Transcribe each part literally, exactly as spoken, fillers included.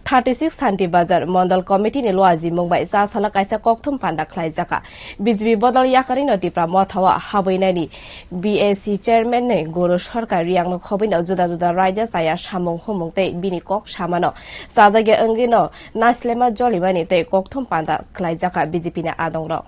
Thirty six Santi Bazar Mondol Committee ni luajimung bai chasalo kaisa kokthum panda khlaijakha. B J P bodol yakarino Tipra Motha o habwinani B A C chairman ni Guru Sarkar Riyang no khobwino juda juda raida chaya samung humung tei bini kok samano chajakya wngwino naislema jolimani tei kokthum panda khlaijakha B J P ni adongrok.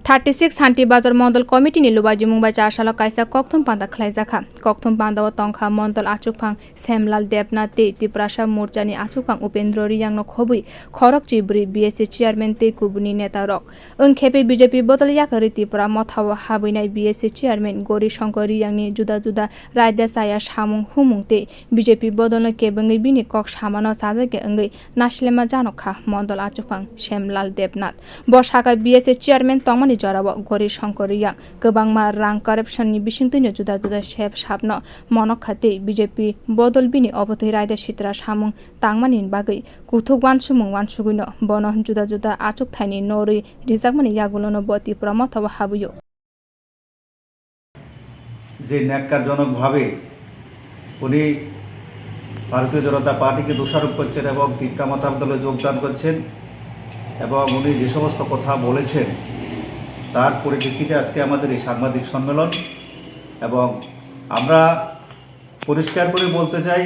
Thirty six Santi Bazar Mondol Committee ni luajimung bai chasalo kaisa kokthum panda khlaijakha. Kokthum panda o tongkha Mondol achukphang Semlal Debnath tei Tiprasa Morcha ni achukphang Upendra Riyang no khobwi khorok chibrwi B S A chairman tei kubuni neta rok. Wngkhepe B J P bodol yakarwi Tipra Motha o habwinai B S A chairman Gori Shankar Riyang ni juda juda raida chaya samung humung tei B J P bodol no kebengwi bini kok samano chajakya wngwi naislema janokha Mondol achukphang Semlal Debnath. Bo sakha B S A chairman tongmani jorao Gori Shankar Riyang kwbangma rang corruption ni bisingtwino juda juda sep sapno monokha tei B J P bodol bini obotwi raida sitra samung tangmani bagwi kuthuk wansukmung wansugwino bono juda juda achukthaini norwi rijakmani yagulono bo Tipra Motha o habwio. যে ন্যাক্কারজনকভাবে উনি ভারতীয় জনতা পার্টিকে দোষারোপ করছেন এবং তিপ্রা মথার দলে যোগদান করছেন এবং উনি যে সমস্ত কথা বলেছেন, তার পরিপ্রেক্ষিতে আজকে আমাদের এই সাংবাদিক সম্মেলন। এবং আমরা পরিষ্কার করে বলতে চাই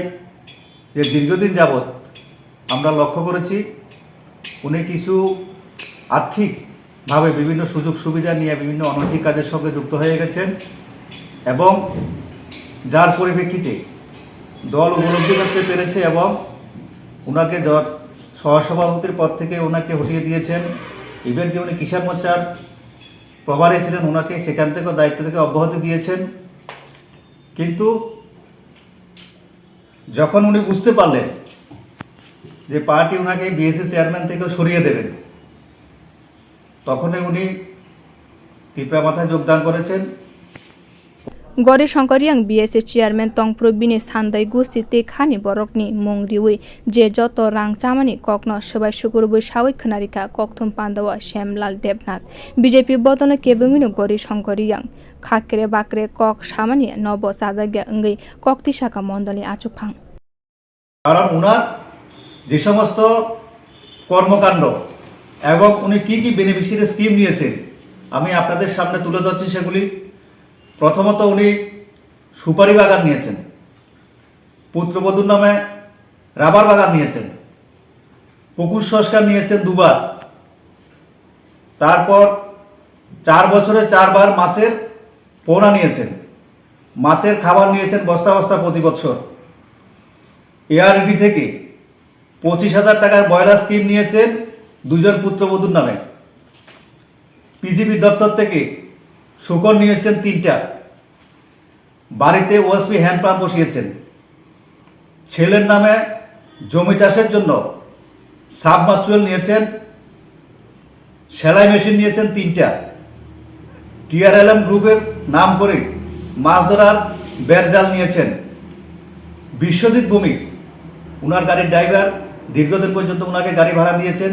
যে দীর্ঘদিন যাবৎ আমরা লক্ষ্য করেছি, উনি কিছু আর্থিকভাবে বিভিন্ন সুযোগ সুবিধা নিয়ে বিভিন্ন অনৈতিক কাজের সঙ্গে যুক্ত হয়ে গেছেন এবং যার পরিপ্রেক্ষিতে দল উপলব্ধি করতে পেরেছে এবং ওনাকে জ-, সহসভাপতির পদ থেকে ওনাকে হটিয়ে দিয়েছেন। ইভেন কি উনি কিষাণ মোর্চার প্রভারী ছিলেন, ওনাকে সেখান থেকেও দায়িত্ব থেকে অব্যাহতি দিয়েছেন। কিন্তু যখন উনি বুঝতে পারলেন যে পার্টি ওনাকে বিএসসি চেয়ারম্যান থেকে সরিয়ে দেবেন, তখনই উনি তিপ্রা মথায় যোগদান করেছেন। Gori Shankar Riyang B S A chairman tongphuru bini sandai gusti tei khani borokni mung riwi je joto rang chamani kokno swbai sukurubwi sawi khwnarikha kokthum pandao Semlal Debnath. B J P bodolno kebengwino Gori Shankar Riyang khakre bakre kok samani nobo chajakya wngwi kok tisakha mondolni achukphang. কারণ ওনার যে সমস্ত কর্মকাণ্ড এবং উনি কি কি beneficiary scheme নিয়েছেন, আমি আপনাদের সামনে তুলে ধরছি সেগুলি। প্রথমত, উনি সুপারি বাগান নিয়েছেন, পুত্রবধূর নামে রাবার বাগান নিয়েছেন, পুকুর সংস্কার নিয়েছেন দুবার, তারপর চার বছরে চারবার মাছের পোনা নিয়েছেন, মাছের খাবার নিয়েছেন বস্তা বস্তা প্রতি বছর। এআরডি থেকে পঁচিশ হাজার টাকার ব্রয়লার স্কিম নিয়েছেন দুজন পুত্রবধূর নামে। পিজিবি দপ্তর থেকে শূকর নিয়েছেন তিনটা। বাড়িতে ওএসপি হ্যান্ড পাম্প বসিয়েছেন। ছেলের নামে জমি চাষের জন্য সাবমার্সিবল নিয়েছেন, সেলাই মেশিন নিয়েছেন তিনটা। টিআরএলএম গ্রুপের নাম করে মাছ ধরার বেড়জাল নিয়েছেন। বিশ্বজিৎ ভৌমিক, ওনার গাড়ির ড্রাইভার, দীর্ঘদিন পর্যন্ত ওনাকে গাড়ি ভাড়া দিয়েছেন।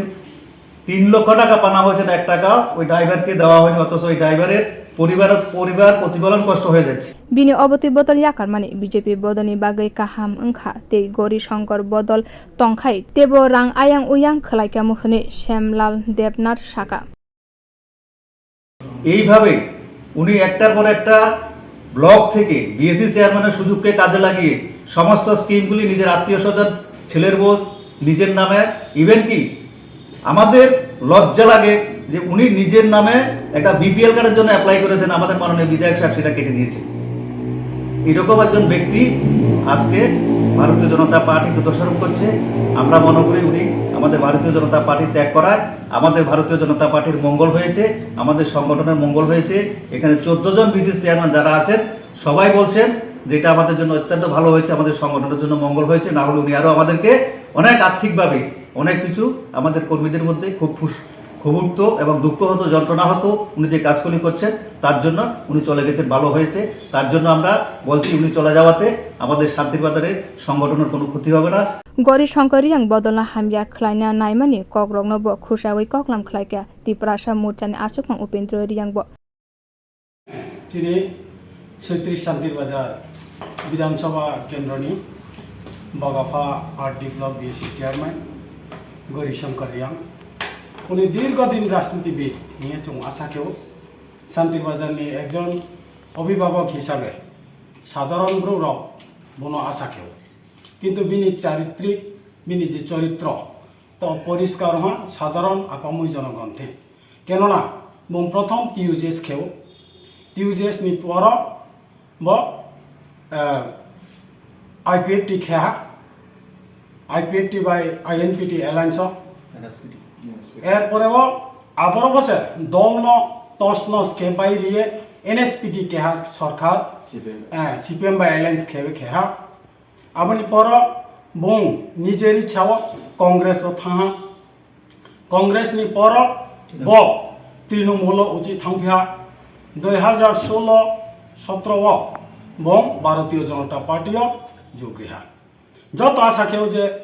তিন লক্ষ টাকা পানা হয়েছে, এক টাকা ওই ড্রাইভারকে দেওয়া হয়নি, অথচ ওই ড্রাইভারের পরিবার, পরিবার প্রতিপালন কষ্ট হয়ে যাচ্ছে। Bini obotwi bodol yakarmani B J P bodolni bagwi kaham wngkha tei Gori Shankar bodol tongkhai teibo rang ayang uyang khwlaikha hwnwi Semlal Debnath sakha. এইভাবে উনি একটার পর একটা ব্লক থেকে বিএসসি চেয়ারম্যানের সুযোগকে কাজে লাগিয়ে সমস্ত স্কিমগুলি নিজের আত্মীয় স্বজন, ছেলের বউ, নিজের নামে, ইভেন কি আমাদের লজ্জা লাগে যে উনি নিজের নামে একটা বিপিএল কার্ডের জন্য অ্যাপ্লাই করেছেন, আমাদের মাননীয় বিধায়ক সাহেব সেটা কেটে দিয়েছে। এরকম একজন ব্যক্তি আজকে ভারতীয় জনতা পার্টিকে দোষারোপ করছে। আমরা মনে করি উনি আমাদের ভারতীয় জনতা পার্টি ত্যাগ করায় আমাদের ভারতীয় জনতা পার্টির মঙ্গল হয়েছে, আমাদের সংগঠনের মঙ্গল হয়েছে। এখানে চোদ্দ জন বিসিসি চেয়ারম্যান যারা আছেন, সবাই বলছেন যে এটা আমাদের জন্য অত্যন্ত ভালো হয়েছে, আমাদের সংগঠনের জন্য মঙ্গল হয়েছে। না হলে উনি আরও আমাদেরকে অনেক আর্থিকভাবে অনেক কিছু আমাদের কর্মীদের মধ্যে খুব ফুস-, ক্ষোভ উঠতো এবং দুঃখ হতো, যন্ত্রণা হতো। উনি যে কাজগুলি করছেন, তার জন্য উনি চলে গেছেন, ভালো হয়েছে। তার জন্য আমরা বলছি, উনি চলে যাওয়াতে আমাদের শান্তির বাজারে সংগঠনের কোনো ক্ষতি হবে না। Gori Shankar Riyang bodolno hamya khlaina naimani kokrokno bo khursawi koklam khlaikha Tiprasa Morchani achukmang Upendra Riyang bo. Tini Soitris Santir Bazar Bidhan Sabha Kendroni Bagapha R D block B S C chairman Gauri Shankar Riang, uni dirghodin rajnitibid hinwi chwng asa khe-o, Santir Bazarni ekjon obhibhabok hisabe sadharon brouhrok bono asa khe-o. Kintu bini charitrik, bini je choritro, to poriskar wngkha sadharon apamwi jonogon thwi. Kenona bung prothom T U J S khe-o, T U J S ni poro bo, eh, I P F T khe ha, I P F T bai I N P T alliance o. N S P T. N S P T. Erpore bo aboro bo se dol no tos nos khe bai riye N S P T khe ha sorkar, C P M. Eh, C P M bai alliance khe khe ha. Aboni poro bung nijeri chao Congress o thangha. Congress ni poro bo Trinamool o uchi thangphiha. Dui hazar solo sotro o bo Bharatiya Janata Party o jogriha. Joto asa kheo je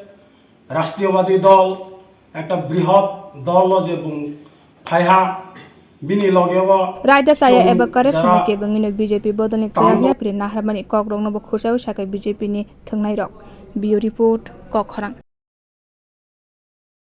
Rashtriyabadi Dol, ekta brihot dol o je bung phaiha, bini loge o Raida saya chwng eba kare jara sumike bangino B J P bodolni tando kwrak yapri naharmani kokrokno bo khursa o sakai B J P ni thwngnairok. Bureau Report, Kokkhorang.